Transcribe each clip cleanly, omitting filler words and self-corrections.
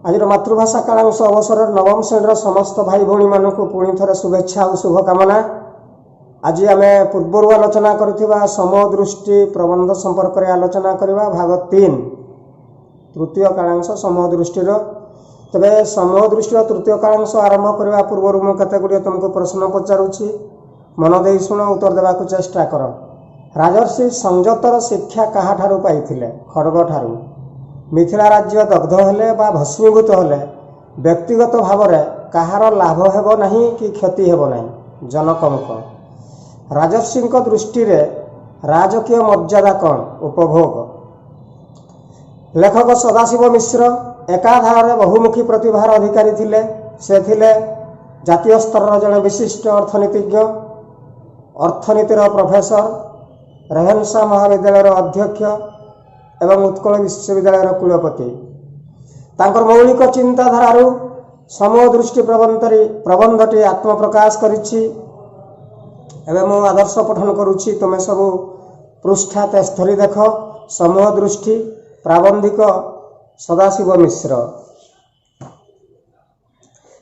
ଆଜିର ମାତୃଭାଷା କାଳାଂଶ ଅବସରରେ ନବମ ଶ୍ରେଣୀର ସମସ୍ତ ଭାଇ ଭଉଣୀମାନଙ୍କୁ ପୁଣି ଥରେ ଶୁଭେଚ୍ଛା ଆଉ ଶୁଭକାମନା। ଆଜି ଆମେ ପୂର୍ବରୁ ଆଲୋଚନା କରିଥିବା ସମଦୃଷ୍ଟି ପ୍ରବନ୍ଧ ସମ୍ପର୍କରେ ଆଲୋଚନା କରିବା, ଭାଗ 3, ତୃତୀୟ କାଳାଂଶ ସମଦୃଷ୍ଟିର। ତେବେ ସମୂହ ଦୃଷ୍ଟିର ତୃତୀୟ କାଳାଂଶ ଆରମ୍ଭ କରିବା ପୂର୍ବରୁ ମୁଁ କେତେ ଗୁଡ଼ିଏ ତୁମକୁ ପ୍ରଶ୍ନ ପଚାରୁଛି। ମନ ଦେଇ ଶୁଣ, ଉତ୍ତର ଦେବାକୁ ଚେଷ୍ଟା କର। ରାଜର୍ଷି ସଂଯତର ଶିକ୍ଷା କାହାଠାରୁ ପାଇଥିଲେ? ଖଡ଼ଗଠାରୁ। ମିଥିଳା ରାଜ୍ୟ ଦଗ୍ଧ ହେଲେ ବା ଭସ୍ମୀଭୂତ ହେଲେ ବ୍ୟକ୍ତିଗତ ଭାବରେ କାହାର ଲାଭ ହେବ ନାହିଁ କି କ୍ଷତି ହେବ ନାହିଁ? ଜନକଙ୍କ। ରାଜର୍ଷିଙ୍କ ଦୃଷ୍ଟିରେ ରାଜକୀୟ ମର୍ଯ୍ୟାଦା କ'ଣ? ଉପଭୋଗ। ଲେଖକ ସଦାଶିବ ମିଶ୍ର ଏକାଧାରରେ ବହୁମୁଖୀ ପ୍ରତିଭାର ଅଧିକାରୀ ଥିଲେ। ସେ ଥିଲେ ଜାତୀୟ ସ୍ତରର ଜଣେ ବିଶିଷ୍ଟ ଅର୍ଥନୀତିଜ୍ଞ, ଅର୍ଥନୀତିର ପ୍ରଫେସର, ରେଭେନ୍ସା ମହାବିଦ୍ୟାଳୟର ଅଧ୍ୟକ୍ଷ ଏବଂ ଉତ୍କଳ ବିଶ୍ୱବିଦ୍ୟାଳୟର କୁଳପତି। ତାଙ୍କର ମୌଳିକ ଚିନ୍ତାଧାରାରୁ ସମୂହ ଦୃଷ୍ଟି ପ୍ରବନ୍ଧଟି ଆତ୍ମପ୍ରକାଶ କରିଛି। ଏବେ ମୁଁ ଆଦର୍ଶ ପଠନ କରୁଛି, ତୁମେ ସବୁ ପୃଷ୍ଠା 73 ଦେଖ। ସମୂହ ଦୃଷ୍ଟି, ପ୍ରାବନ୍ଧିକ ସଦାଶିବ ମିଶ୍ର।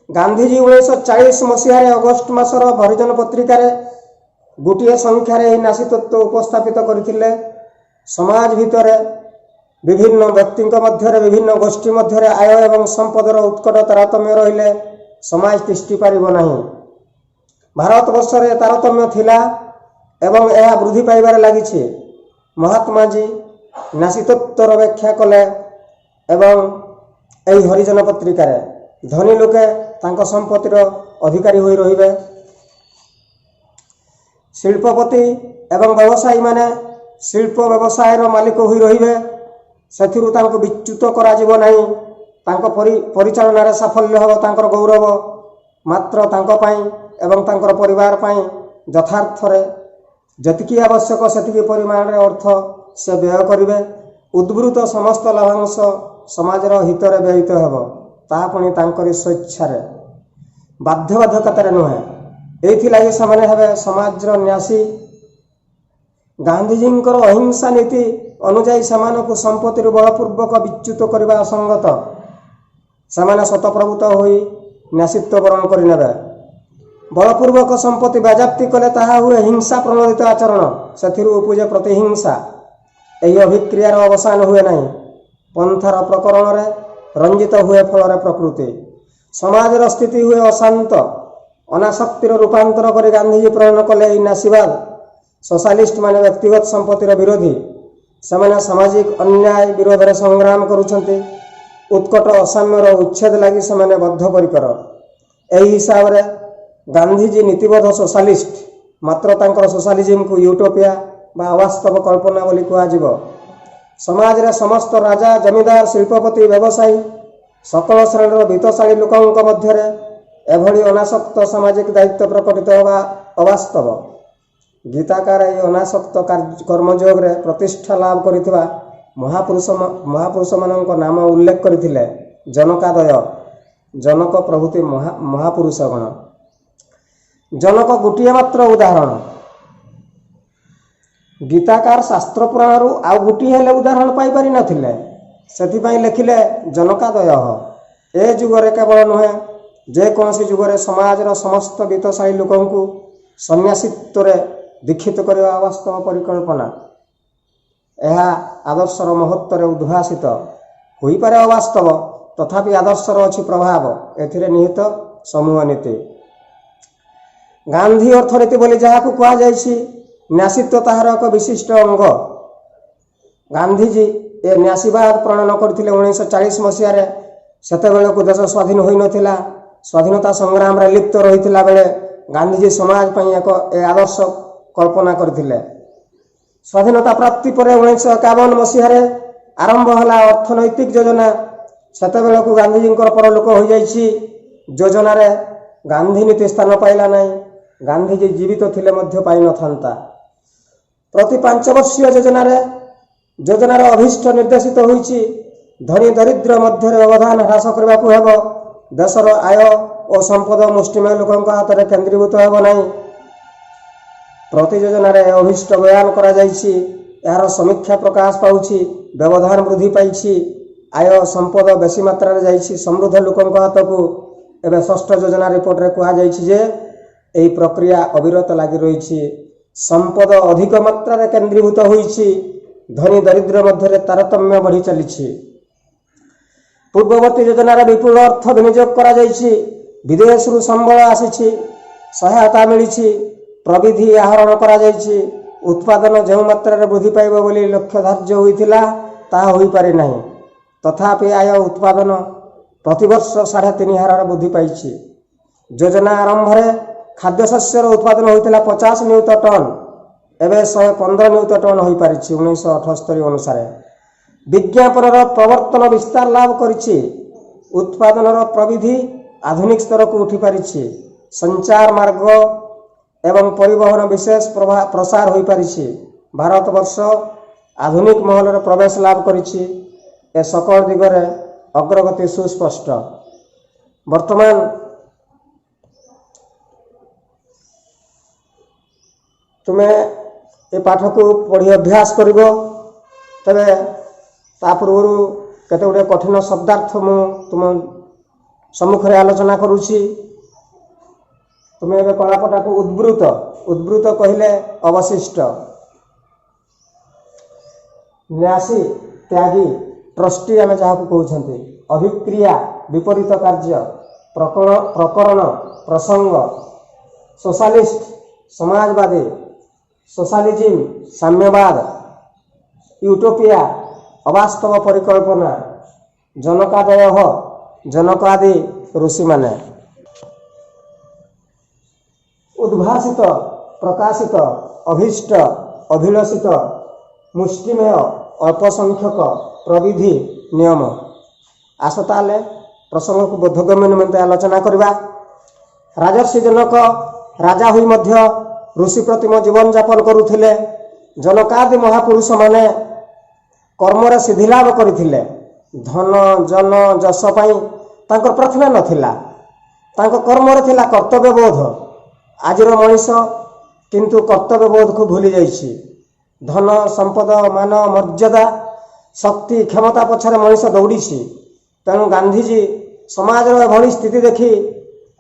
ଗାନ୍ଧିଜୀ 1940 ମସିହାରେ ଅଗଷ୍ଟ ମାସର ହରିଜନ ପତ୍ରିକାରେ ଗୋଟିଏ ସଂଖ୍ୟାରେ ଏହି ନ୍ୟାସୀ ତତ୍ତ୍ୱ ଉପସ୍ଥାପିତ କରିଥିଲେ। ସମାଜ ଭିତରେ ବିଭିନ୍ନ ବ୍ୟକ୍ତିଙ୍କ ମଧ୍ୟରେ, ବିଭିନ୍ନ ଗୋଷ୍ଠୀ ମଧ୍ୟରେ ଆୟ ଏବଂ ସମ୍ପଦର ଉତ୍କଟ ତାରତମ୍ୟ ରହିଲେ ସମାଜ ତିଷ୍ଠି ପାରିବ ନାହିଁ। ଭାରତବର୍ଷରେ ତାରତମ୍ୟ ଥିଲା ଏବଂ ଏହା ବୃଦ୍ଧି ପାଇବାରେ ଲାଗିଛି। ମହାତ୍ମାଜୀ ନ୍ୟାସୀତତ୍ତ୍ୱର ବ୍ୟାଖ୍ୟା କଲେ ଏବଂ ଏହି ହରିଜନ ପତ୍ରିକାରେ ଧନୀ ଲୋକେ ତାଙ୍କ ସମ୍ପତ୍ତିର ଅଧିକାରୀ ହୋଇ ରହିବେ। ଶିଳ୍ପପତି ଏବଂ ବ୍ୟବସାୟୀମାନେ ଶିଳ୍ପ ବ୍ୟବସାୟର ମାଲିକ ହୋଇ ରହିବେ। ସେଥିରୁ ତାଙ୍କୁ ବିଚ୍ୟୁତ କରାଯିବ ନାହିଁ। ତାଙ୍କ ପରିଚାଳନାରେ ସାଫଲ୍ୟ ହେବ ତାଙ୍କର ଗୌରବ। ମାତ୍ର ତାଙ୍କ ପାଇଁ ଏବଂ ତାଙ୍କର ପରିବାର ପାଇଁ ଯଥାର୍ଥରେ ଯେତିକି ଆବଶ୍ୟକ, ସେତିକି ପରିମାଣରେ ଅର୍ଥ ସେ ବ୍ୟୟ କରିବେ। ଉଦ୍ବୃତ୍ତ ସମସ୍ତ ଲାଭାଂଶ ସମାଜର ହିତରେ ବ୍ୟୟିତ ହେବ, ତାହା ପୁଣି ତାଙ୍କରି ସ୍ୱଇଚ୍ଛାରେ, ବାଧ୍ୟବାଧକତାରେ ନୁହେଁ। ଏଇଥିଲାଗି ସେମାନେ ହେବେ ସମାଜର ନ୍ୟାସୀ। ଗାନ୍ଧିଜୀଙ୍କର ଅହିଂସା ନୀତି ଅନୁଯାୟୀ ସେମାନଙ୍କୁ ସମ୍ପତ୍ତିରୁ ବଳପୂର୍ବକ ବିଚ୍ୟୁତ କରିବା ଅସଙ୍ଗତ। ସେମାନେ ସ୍ୱତଃପ୍ରବୃତ୍ତ ହୋଇ ନ୍ୟାସୀତ୍ୱ ବରଣ କରିନେବେ। ବଳପୂର୍ବକ ସମ୍ପତ୍ତି ବାଜ୍ୟାପ୍ତି କଲେ ତାହା ହୁଏ ହିଂସା ପ୍ରଣୋଦିତ ଆଚରଣ। ସେଥିରୁ ଉପୁଜେ ପ୍ରତିହିଂସା। ଏହି ଅଭିକ୍ରିୟାର ଅବସାନ ହୁଏ ନାହିଁ। ପନ୍ଥାର ପ୍ରକରଣରେ ରଞ୍ଜିତ ହୁଏ ଫଳରେ ପ୍ରକୃତି। ସମାଜର ସ୍ଥିତି ହୁଏ ଅଶାନ୍ତ। ଅନାସକ୍ତିର ରୂପାନ୍ତର କରି ଗାନ୍ଧିଜୀ ପ୍ରଣୟନ କଲେ ଏହି ନ୍ୟାସୀବାଦ। ସୋସାଲିଷ୍ଟ ମାନେ ବ୍ୟକ୍ତିଗତ ସମ୍ପତ୍ତିର ବିରୋଧୀ। ସେମାନେ ସାମାଜିକ ଅନ୍ୟାୟ ବିରୋଧରେ ସଂଗ୍ରାମ କରୁଛନ୍ତି। ଉତ୍କଟ ଅସାମ୍ୟର ଉଚ୍ଛେଦ ଲାଗି ସେମାନେ ବଦ୍ଧପରିକର। ଏହି ହିସାବରେ ଗାନ୍ଧିଜୀ ନୀତିବଦ୍ଧ ସୋସାଲିଷ୍ଟ। ମାତ୍ର ତାଙ୍କର ସୋସାଲିଜିମକୁ ୟୁଟୋପିଆ ବା ଅବାସ୍ତବ କଳ୍ପନା ବୋଲି କୁହାଯିବ। ସମାଜରେ ସମସ୍ତ ରାଜା, ଜମିଦାର, ଶିଳ୍ପପତି, ବ୍ୟବସାୟୀ, ସକଳ ଶ୍ରେଣୀର ବିତ୍ତଶାଳୀ ଲୋକଙ୍କ ମଧ୍ୟରେ ଏଭଳି ଅନାସକ୍ତ ସାମାଜିକ ଦାୟିତ୍ୱ ପ୍ରକଟିତ ହେବା ଅବାସ୍ତବ। ଗୀତାକାର ଏହି ଅନାସକ୍ତ କର୍ମଯୋଗରେ ପ୍ରତିଷ୍ଠା ଲାଭ କରିଥିବା ମହାପୁରୁଷମାନଙ୍କ ନାମ ଉଲ୍ଲେଖ କରିଥିଲେ, ଜନକାଦୟ, ଜନକ ପ୍ରଭୃତି ମହାପୁରୁଷଗଣ। ଜନକ ଗୋଟିଏ ମାତ୍ର ଉଦାହରଣ। ଗୀତାକାର ଶାସ୍ତ୍ର ପୁରାଣରୁ ଆଉ ଗୋଟିଏ ହେଲେ ଉଦାହରଣ ପାଇପାରି ନଥିଲେ। ସେଥିପାଇଁ ଲେଖିଲେ ଜନକାଦୟ। ଏ ଯୁଗରେ କେବଳ ନୁହେଁ, ଯେକୌଣସି ଯୁଗରେ ସମାଜର ସମସ୍ତ ବିତ୍ତଶାଳୀ ଲୋକଙ୍କୁ ସନ୍ନ୍ୟାସୀତ୍ୱରେ ଦୀକ୍ଷିତ କରିବା ଅବାସ୍ତବ ପରିକଳ୍ପନା। ଏହା ଆଦର୍ଶର ମହତ୍ତ୍ୱରେ ଉଦ୍ଭାସିତ ହୋଇପାରେ ଅବାସ୍ତବ, ତଥାପି ଆଦର୍ଶର ଅଛି ପ୍ରଭାବ। ଏଥିରେ ନିହିତ ସମୂହ ନୀତି। ଗାନ୍ଧୀ ଅର୍ଥନୀତି ବୋଲି ଯାହାକୁ କୁହାଯାଇଛି, ନ୍ୟାସୀତ୍ୱ ତାହାର ଏକ ବିଶିଷ୍ଟ ଅଙ୍ଗ। ଗାନ୍ଧିଜୀ ଏ ନ୍ୟାସୀବାଦ ପ୍ରଣୟନ କରିଥିଲେ 1940 ମସିହାରେ। ସେତେବେଳକୁ ଦେଶ ସ୍ୱାଧୀନ ହୋଇନଥିଲା। ସ୍ୱାଧୀନତା ସଂଗ୍ରାମରେ ଲିପ୍ତ ରହିଥିଲା ବେଳେ ଗାନ୍ଧିଜୀ ସମାଜ ପାଇଁ ଏକ ଏ ଆଦର୍ଶ କଳ୍ପନା କରିଥିଲେ। ସ୍ୱାଧୀନତା ପ୍ରାପ୍ତି ପରେ 1951 ମସିହାରେ ଆରମ୍ଭ ହେଲା ଅର୍ଥନୈତିକ ଯୋଜନା। ସେତେବେଳକୁ ଗାନ୍ଧିଜୀଙ୍କର ପରଲୋକ ହୋଇଯାଇଛି। ଯୋଜନାରେ ଗାନ୍ଧୀ ନୀତି ସ୍ଥାନ ପାଇଲା ନାହିଁ। ଗାନ୍ଧିଜୀ ଜୀବିତ ଥିଲେ ମଧ୍ୟ ପାଇନଥାନ୍ତା। ପ୍ରତି 5 ବର୍ଷୀୟ ଯୋଜନାର ଅଭୀଷ୍ଟ ନିର୍ଦ୍ଦେଶିତ ହୋଇଛି, ଧନୀ ଦରିଦ୍ର ମଧ୍ୟରେ ବ୍ୟବଧାନ ହ୍ରାସ କରିବାକୁ ହେବ। ଦେଶର ଆୟ ଓ ସମ୍ପଦ ମୁଷ୍ଟିମେୟ ଲୋକଙ୍କ ହାତରେ କେନ୍ଦ୍ରୀଭୂତ ହେବ ନାହିଁ। ପ୍ରତି ଯୋଜନାରେ ଅଭୀଷ୍ଟ ବୟାନ କରାଯାଇଛି। ଏହାର ସମୀକ୍ଷା ପ୍ରକାଶ ପାଉଛି। ବ୍ୟବଧାନ ବୃଦ୍ଧି ପାଇଛି। ଆୟ ସମ୍ପଦ ବେଶୀ ମାତ୍ରାରେ ଯାଇଛି ସମୃଦ୍ଧ ଲୋକଙ୍କ ହାତକୁ। ଏବେ ଷଷ୍ଠ ଯୋଜନା ରିପୋର୍ଟରେ କୁହାଯାଇଛି ଯେ ଏହି ପ୍ରକ୍ରିୟା ଅବିରତ ଲାଗି ରହିଛି। ସମ୍ପଦ ଅଧିକ ମାତ୍ରାରେ କେନ୍ଦ୍ରୀଭୂତ ହୋଇଛି। ଧନୀ ଦରିଦ୍ର ମଧ୍ୟରେ ତାରତମ୍ୟ ବଢ଼ି ଚାଲିଛି। ପୂର୍ବବର୍ତ୍ତୀ ଯୋଜନାରେ ବିପୁଳ ଅର୍ଥ ବିନିଯୋଗ କରାଯାଇଛି। ବିଦେଶରୁ ସମ୍ବଳ ଆସିଛି, ସହାୟତା ମିଳିଛି, ପ୍ରବିଧି ଆହରଣ କରାଯାଇଛି। ଉତ୍ପାଦନ ଯେଉଁ ମାତ୍ରାରେ ବୃଦ୍ଧି ପାଇବ ବୋଲି ଲକ୍ଷ୍ୟ ଧାର୍ଯ୍ୟ ହୋଇଥିଲା, ତାହା ହୋଇପାରିନାହିଁ। ତଥାପି ଆୟ ଉତ୍ପାଦନ ପ୍ରତିବର୍ଷ 3.5 ହାରରେ ବୃଦ୍ଧି ପାଇଛି। ଯୋଜନା ଆରମ୍ଭରେ ଖାଦ୍ୟଶସ୍ୟର ଉତ୍ପାଦନ ହୋଇଥିଲା 50 ନିୟୁତ ଟନ୍, ଏବେ 115 ନିୟୁତ ଟନ୍ ହୋଇପାରିଛି 1978 ଅନୁସାରେ। ବିଜ୍ଞାନର ପ୍ରବର୍ତ୍ତନ ବିସ୍ତାର ଲାଭ କରିଛି। ଉତ୍ପାଦନର ପ୍ରବିଧି ଆଧୁନିକ ସ୍ତରକୁ ଉଠିପାରିଛି। ସଞ୍ଚାର ମାର୍ଗ ଏବଂ ପରିବହନ ବିଶେଷ ପ୍ରସାର ହୋଇପାରିଛି। ଭାରତବର୍ଷ ଆଧୁନିକ ମହଲରେ ପ୍ରବେଶ ଲାଭ କରିଛି। ଏ ସକଳ ଦିଗରେ ଅଗ୍ରଗତି ସୁସ୍ପଷ୍ଟ। ବର୍ତ୍ତମାନ ତୁମେ ଏ ପାଠକୁ ପଢ଼ି ଅଭ୍ୟାସ କରିବ। ତେବେ ତା ପୂର୍ବରୁ କେତେ ଗୁଡ଼ିଏ କଠିନ ଶବ୍ଦାର୍ଥ ମୁଁ ତୁମ ସମ୍ମୁଖରେ ଆଲୋଚନା କରୁଛି। ତୁମେ ଏବେ କଳାପଟାକୁ ଉଦ୍ବୃତ, ଉଦ୍ବୃତ କହିଲେ ଅବଶିଷ୍ଟ, ନ୍ୟାସୀ ତ୍ୟାଗୀ, ଟ୍ରଷ୍ଟି ଆମେ ଯାହାକୁ କହୁଛନ୍ତି, ଅଭିକ୍ରିୟା ବିପରୀତ କାର୍ଯ୍ୟ, ପ୍ରକରଣ ପ୍ରସଙ୍ଗ, ସୋସାଲିଷ୍ଟ ସମାଜବାଦୀ, ସୋସାଲିଜିମ୍ ସାମ୍ୟବାଦ, ୟୁଟୋପିଆ ଅବାସ୍ତବ ପରିକଳ୍ପନା, ଜନକାଦୟ ଜନକ ଆଦି ଋଷିମାନେ, ଉଦ୍ଭାସିତ ପ୍ରକାଶିତ, ଅଭୀଷ୍ଟ ଅଭିଳଷିତ, ମୁଷ୍ଟିମେୟ ଅଳ୍ପ ସଂଖ୍ୟକ, ପ୍ରବିଧି ନିୟମ। ଆସ ତାହେଲେ ପ୍ରସଙ୍ଗକୁ ବୋଧଗମ୍ୟ ନିମନ୍ତେ ଆଲୋଚନା କରିବା। ରାଜର୍ଷି ଜନକ ରାଜା ହୋଇ ମଧ୍ୟ ଋଷି ପ୍ରତିମ ଜୀବନଯାପନ କରୁଥିଲେ। ଜନକାଦି ମହାପୁରୁଷମାନେ କର୍ମରେ ସିଦ୍ଧିଲାଭ କରିଥିଲେ। ଧନ ଜନ ଯଶ ପାଇଁ ତାଙ୍କର ପ୍ରାର୍ଥନା ନଥିଲା। ତାଙ୍କ କର୍ମରେ ଥିଲା କର୍ତ୍ତବ୍ୟବୋଧ। ଆଜିର ମଣିଷ କିନ୍ତୁ କର୍ତ୍ତବ୍ୟବୋଧକୁ ଭୁଲି ଯାଇଛି। ଧନ ସମ୍ପଦ, ମାନ ମର୍ଯ୍ୟାଦା, ଶକ୍ତି କ୍ଷମତା ପଛରେ ମଣିଷ ଦୌଡ଼ିଛି। ତେଣୁ ଗାନ୍ଧିଜୀ ସମାଜର ଏଭଳି ସ୍ଥିତି ଦେଖି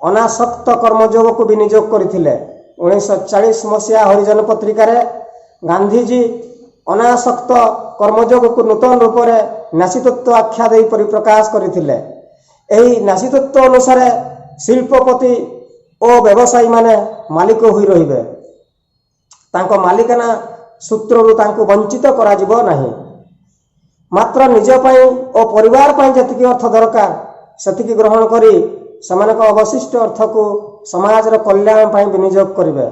ଅନାସକ୍ତ କର୍ମଯୋଗକୁ ବିନିଯୋଗ କରିଥିଲେ। 1940 ମସିହା ହରିଜନ ପତ୍ରିକାରେ ଗାନ୍ଧିଜୀ ଅନାସକ୍ତ କର୍ମଯୋଗକୁ ନୂତନ ରୂପରେ ନ୍ୟାସୀତତ୍ତ୍ୱ ଆଖ୍ୟା ଦେଇ ପରିପ୍ରକାଶ କରିଥିଲେ। ଏହି ନ୍ୟାସୀତତ୍ତ୍ୱ ଅନୁସାରେ ଶିଳ୍ପପତି ଓ ବ୍ୟବସାୟୀମାନେ ମାଲିକ ହୋଇ ରହିବେ। ତାଙ୍କ ମାଲିକାନା ସୂତ୍ରରୁ ତାଙ୍କୁ ବଞ୍ଚିତ କରାଯିବ ନାହିଁ। ମାତ୍ର ନିଜ ପାଇଁ ଓ ପରିବାର ପାଇଁ ଯେତିକି ଅର୍ଥ ଦରକାର, ସେତିକି ଗ୍ରହଣ କରି ସେମାନଙ୍କ ଅବଶିଷ୍ଟ ଅର୍ଥକୁ ସମାଜର କଲ୍ୟାଣ ପାଇଁ ବିନିଯୋଗ କରିବେ।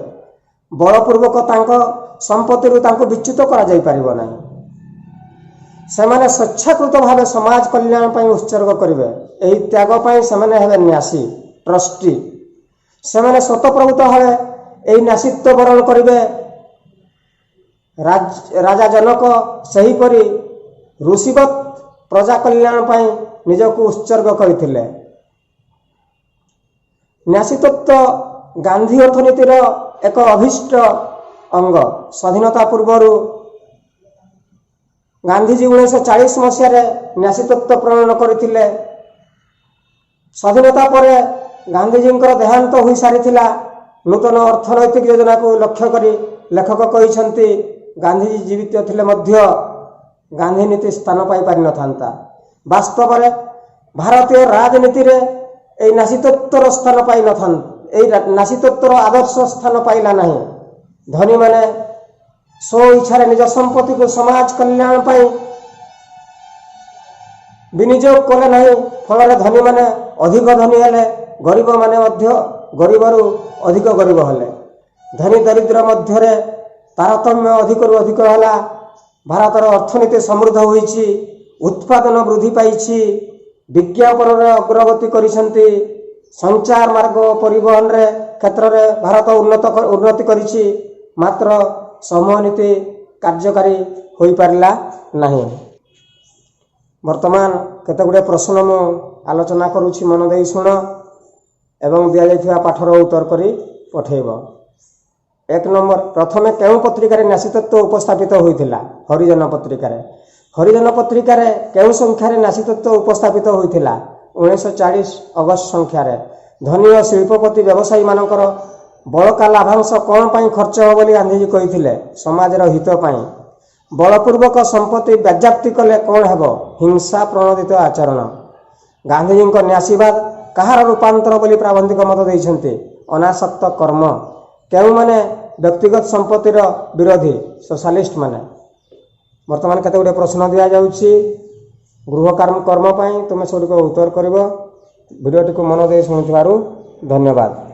ବଳପୂର୍ବକ ତାଙ୍କ ସମ୍ପତ୍ତିରୁ ତାଙ୍କୁ ବିଚ୍ୟୁତ କରାଯାଇପାରିବ ନାହିଁ। ସେମାନେ ସ୍ୱେଚ୍ଛାକୃତ ଭାବେ ସମାଜ କଲ୍ୟାଣ ପାଇଁ ଉତ୍ସର୍ଗ କରିବେ। ଏହି ତ୍ୟାଗ ପାଇଁ ସେମାନେ ହେବେ ନ୍ୟାସୀ, ଟ୍ରଷ୍ଟି। ସେମାନେ ସ୍ୱତଃପ୍ରବୃତ୍ତ ଭାବେ ଏହି ନ୍ୟାସୀତ୍ୱ ବରଣ କରିବେ। ରାଜା ଜନକ ସେହିପରି ଋଷିବତ୍ ପ୍ରଜା କଲ୍ୟାଣ ପାଇଁ ନିଜକୁ ଉତ୍ସର୍ଗ କରିଥିଲେ। ନ୍ୟାସୀତତ୍ତ୍ୱ ଗାନ୍ଧୀ ଅର୍ଥନୀତିର ଏକ ଅଭିଷ୍ଟ ଅଙ୍ଗ। ସ୍ୱାଧୀନତା ପୂର୍ବରୁ ଗାନ୍ଧିଜୀ 1940 ମସିହାରେ ନ୍ୟାସୀତତ୍ତ୍ୱ ପ୍ରଣୟନ କରିଥିଲେ। ସ୍ୱାଧୀନତା ପରେ ଗାନ୍ଧିଜୀଙ୍କର ଦେହାନ୍ତ ହୋଇସାରିଥିଲା। ନୂତନ ଅର୍ଥନୈତିକ ଯୋଜନାକୁ ଲକ୍ଷ୍ୟ କରି ଲେଖକ କହିଛନ୍ତି, ଗାନ୍ଧିଜୀ ଜୀବିତ ଥିଲେ ମଧ୍ୟ ଗାନ୍ଧୀ ନୀତି ସ୍ଥାନ ପାଇପାରିନଥାନ୍ତା। ବାସ୍ତବରେ ଭାରତୀୟ ରାଜନୀତିରେ ଏହି ନ୍ୟାସୀତତ୍ତ୍ୱର ସ୍ଥାନ ପାଇନଥାନ୍ତା, ଏହି ନ୍ୟାସୀତତ୍ତ୍ୱର ଆଦର୍ଶ ସ୍ଥାନ ପାଇଲା ନାହିଁ। ଧନୀମାନେ ସ୍ୱ ଇଚ୍ଛାରେ ନିଜ ସମ୍ପତ୍ତିକୁ ସମାଜ କଲ୍ୟାଣ ପାଇଁ ବିନିଯୋଗ କଲେ ନାହିଁ। ଫଳରେ ଧନୀମାନେ ଅଧିକ ଧନୀ ହେଲେ, ଗରିବମାନେ ମଧ୍ୟ ଗରିବରୁ ଅଧିକ ଗରିବ ହେଲେ। ଧନୀ ଦରିଦ୍ର ମଧ୍ୟରେ ତାରତମ୍ୟ ଅଧିକରୁ ଅଧିକ ହେଲା। ଭାରତର ଅର୍ଥନୀତି ସମୃଦ୍ଧ ହୋଇଛି, ଉତ୍ପାଦନ ବୃଦ୍ଧି ପାଇଛି, ବିଜ୍ଞାପନରେ ଅଗ୍ରଗତି କରିଛନ୍ତି, ସଞ୍ଚାର ମାର୍ଗ ଓ ପରିବହନରେ କ୍ଷେତ୍ରରେ ଭାରତ ଉନ୍ନତି କରିଛି। ମାତ୍ର ସମୂହ ନୀତି କାର୍ଯ୍ୟକାରୀ ହୋଇପାରିଲା ନାହିଁ। ବର୍ତ୍ତମାନ କେତେ ଗୁଡ଼ିଏ ପ୍ରଶ୍ନ ମୁଁ ଆଲୋଚନା କରୁଛି, ମନ ଦେଇ ଶୁଣ ଏବଂ ଦିଆଯାଇଥିବା ପାଠର ଉତ୍ତର କରି ପଠେଇବ। 1 ନମ୍ବର, ପ୍ରଥମେ କେଉଁ ପତ୍ରିକାରେ ନ୍ୟାସୀତତ୍ତ୍ୱ ଉପସ୍ଥାପିତ ହୋଇଥିଲା? ହରିଜନ ପତ୍ରିକାରେ। ହରିଜନ ପତ୍ରିକାରେ କେଉଁ ସଂଖ୍ୟାରେ ନ୍ୟାସୀତତ୍ତ୍ୱ ଉପସ୍ଥାପିତ ହୋଇଥିଲା? 1940 ଅଗଷ୍ଟ ସଂଖ୍ୟାରେ। ଧନୀ ଓ ଶିଳ୍ପପତି ବ୍ୟବସାୟୀମାନଙ୍କର ବଳକା ଲାଭାଂଶ କ'ଣ ପାଇଁ ଖର୍ଚ୍ଚ ହେବ ବୋଲି ଗାନ୍ଧିଜୀ କହିଥିଲେ? ସମାଜର ହିତ ପାଇଁ। ବଳପୂର୍ବକ ସମ୍ପତ୍ତି ବାଜ୍ୟାପ୍ତି କଲେ କ'ଣ ହେବ? ହିଂସା ପ୍ରଣୋଦିତ ଆଚରଣ। ଗାନ୍ଧିଜୀଙ୍କ ନ୍ୟାସୀବାଦ କାହାର ରୂପାନ୍ତର ବୋଲି ପ୍ରାବନ୍ଧିକ ମତ ଦେଇଛନ୍ତି? ଅନାସକ୍ତ କର୍ମ। କେଉଁମାନେ ବ୍ୟକ୍ତିଗତ ସମ୍ପତ୍ତିର ବିରୋଧୀ? ସୋସାଲିଷ୍ଟ ମାନେ। ବର୍ତ୍ତମାନ କେତେ ଗୁଡ଼ିଏ ପ୍ରଶ୍ନ ଦିଆଯାଉଛି ଗୃହ କର୍ମ ପାଇଁ, ତୁମେ ସେଗୁଡ଼ିକ ଉତ୍ତର କରିବ। ଭିଡ଼ିଓଟିକୁ ମନ ଦେଇ ଶୁଣୁଥିବାରୁ ଧନ୍ୟବାଦ।